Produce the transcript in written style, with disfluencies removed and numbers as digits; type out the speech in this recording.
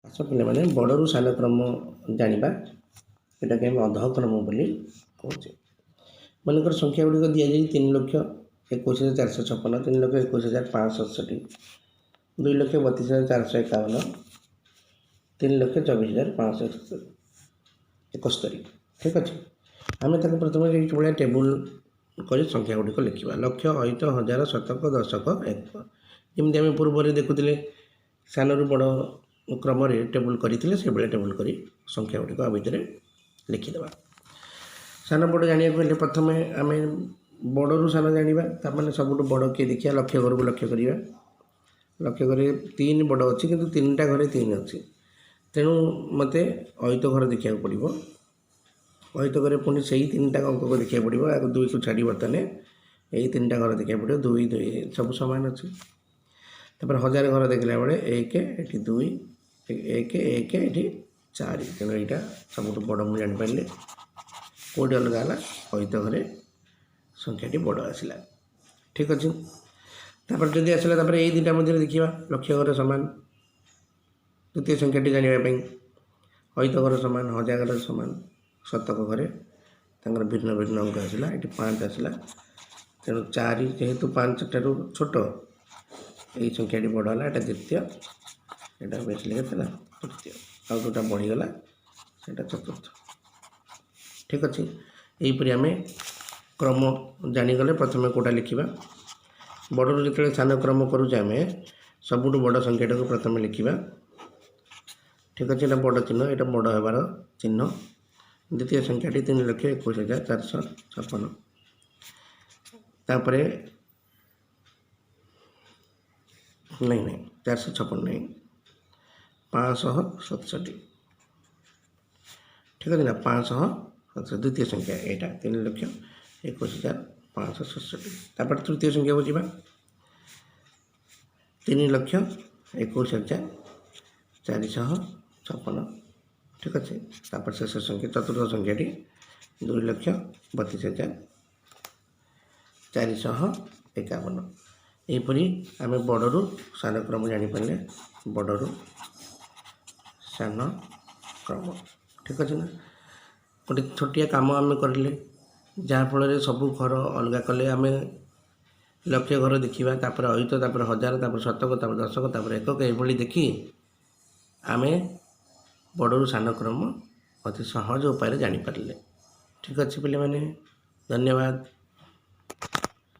ଆସ ପିଲାମାନେ, ବଡ଼ରୁ ସାନ କ୍ରମ ଜାଣିବା। ଏଟାକି ଆମେ ଅଧଃକ୍ରମ ବୋଲି କହୁଛେ। ମନେକର ସଂଖ୍ୟା ଗୁଡ଼ିକ ଦିଆଯାଇଛି 3,21,456, 3,21,567, 2,32,451, 3,24,571। ଠିକ୍ ଅଛି, ଆମେ ତାକୁ ପ୍ରଥମେ ଏଇ ଭଳିଆ ଟେବୁଲ୍ କରି ସଂଖ୍ୟା ଗୁଡ଼ିକ ଲେଖିବା। ଲକ୍ଷ, ଅୟୁତ, ହଜାର, ଶତକ, ଦଶକ, ଏକକ। ଯେମିତି ଆମେ ପୂର୍ବରେ ଦେଖୁଥିଲେ, ସାନରୁ ବଡ଼ କ୍ରମରେ ଟେବୁଲ୍ କରିଥିଲେ, ସେଇଭଳିଆ ଟେବୁଲ୍ କରି ସଂଖ୍ୟା ଗୁଡ଼ିକ ଆ ଭିତରେ ଲେଖିଦେବା। ସାନ ବଡ଼ ଜାଣିବାକୁ ହେଲେ ପ୍ରଥମେ ଆମେ ବଡ଼ରୁ ସାନ ଜାଣିବା। ତାମାନେ ସବୁଠୁ ବଡ଼ କିଏ ଦେଖିବା। ଲକ୍ଷ ଘରକୁ ଲକ୍ଷ୍ୟ କରିବା। ଲକ୍ଷ୍ୟ ଘରେ ତିନି ବଡ଼ ଅଛି, କିନ୍ତୁ ତିନିଟା ଘରେ ତିନି ଅଛି। ତେଣୁ ମୋତେ ଅୟୁତ ଘର ଦେଖିବାକୁ ପଡ଼ିବ। ଅୟୁତ ଘରେ ପୁଣି ସେଇ ତିନିଟା ଅଙ୍କକୁ ଦେଖିବାକୁ ପଡ଼ିବ। ଆଗ ଦୁଇକୁ ଛାଡ଼ି ବର୍ତ୍ତମାନ ଏଇ ତିନିଟା ଘର ଦେଖିବାକୁ ପଡ଼ିବ। ଦୁଇ, ଦୁଇ ସବୁ ସମାନ ଅଛି। ତାପରେ ହଜାର ଘର ଦେଖିଲା ବେଳେ ଏକ, ଏଠି ଦୁଇ, ଏକ, ଏକ, ଏଠି ଚାରି। ତେଣୁ ଏଇଟା ସବୁଠୁ ବଡ଼ ମୁଁ ଜାଣିପାରିଲି। କେଉଁଠି ଅଲଗା ହେଲା? ଅୟୁତ ଘରେ ସଂଖ୍ୟାଟି ବଡ଼ ଆସିଲା। ଠିକ୍ ଅଛି। ତାପରେ ଯଦି ଆସିଲା, ତାପରେ ଏଇ ଦୁଇଟା ମଧ୍ୟରେ ଦେଖିବା। ଲକ୍ଷ ଘର ସମାନ, ଦ୍ୱିତୀୟ ସଂଖ୍ୟାଟି ଜାଣିବା ପାଇଁ ଅୟୁତ ଘର ସମାନ, ହଜାର ଘର ସମାନ, ଶତକ ଘରେ ତାଙ୍କର ଭିନ୍ନ ଭିନ୍ନ ଅଙ୍କ ଆସିଲା। ଏଠି ପାଞ୍ଚ ଆସିଲା। ତେଣୁ ଚାରି ଯେହେତୁ ପାଞ୍ଚ ଠାରୁ ଛୋଟ, ଏଇ ସଂଖ୍ୟାଟି ବଡ଼ ହେଲା। ଏଇଟା ଦ୍ୱିତୀୟ, ଏଇଟା ବେଶୀ କେତେ ନା ତୃତୀୟ, ଆଉ ଯେଉଁଟା ବଢ଼ିଗଲା ସେଇଟା ଚତୁର୍ଥ। ଠିକ୍ ଅଛି, ଏହିପରି ଆମେ କ୍ରମ ଜାଣିଗଲେ। ପ୍ରଥମେ କେଉଁଟା ଲେଖିବା? ବଡ଼ରୁ ଯେତେବେଳେ ସାନ କ୍ରମ କରୁଛେ, ଆମେ ସବୁଠୁ ବଡ଼ ସଂଖ୍ୟାଟାକୁ ପ୍ରଥମେ ଲେଖିବା। ଠିକ୍ ଅଛି, ଏଇଟା ବଡ଼ ଚିହ୍ନ, ଏଇଟା ବଡ଼ ହେବାର ଚିହ୍ନ। ଦ୍ୱିତୀୟ ସଂଖ୍ୟାଟି 3,21,456। ତାପରେ ନାଇଁ ନାଇଁ, 456 ନାଇଁ, 567। ଠିକ୍ ଅଛି ନା? 567 ଦ୍ୱିତୀୟ ସଂଖ୍ୟା ଏଇଟା, 3,21,567। ତାପରେ ତୃତୀୟ ସଂଖ୍ୟାକୁ ଯିବା, 3,21,456। ଠିକ୍ ଅଛି। ତାପରେ ଶେଷ ସଂଖ୍ୟା, ଚତୁର୍ଥ ସଂଖ୍ୟାଟି 2,32,451। ଏହିପରି ଆମେ ବଡ଼ରୁ ସାନ କ୍ରମ ଜାଣିପାରିଲେ। ବଡ଼ରୁ ସାନ କ୍ରମ, ଠିକ୍ ଅଛି ନା? ଗୋଟେ ଛୋଟିଆ କାମ ଆମେ କରିଲେ, ଯାହାଫଳରେ ସବୁ ଘର ଅଲଗା କଲେ। ଆମେ ଲକ୍ଷ ଘର ଦେଖିବା, ତାପରେ ଅୟୁତ, ତାପରେ ହଜାର, ତାପରେ ଶତକ, ତାପରେ ଦଶକ, ତାପରେ ଏକକ। ଏଭଳି ଦେଖି ଆମେ ବଡ଼ରୁ ସାନ କ୍ରମ ଅତି ସହଜ ଉପାୟରେ ଜାଣିପାରିଲେ। ଠିକ୍ ଅଛି ପିଲାମାନେ, ଧନ୍ୟବାଦ।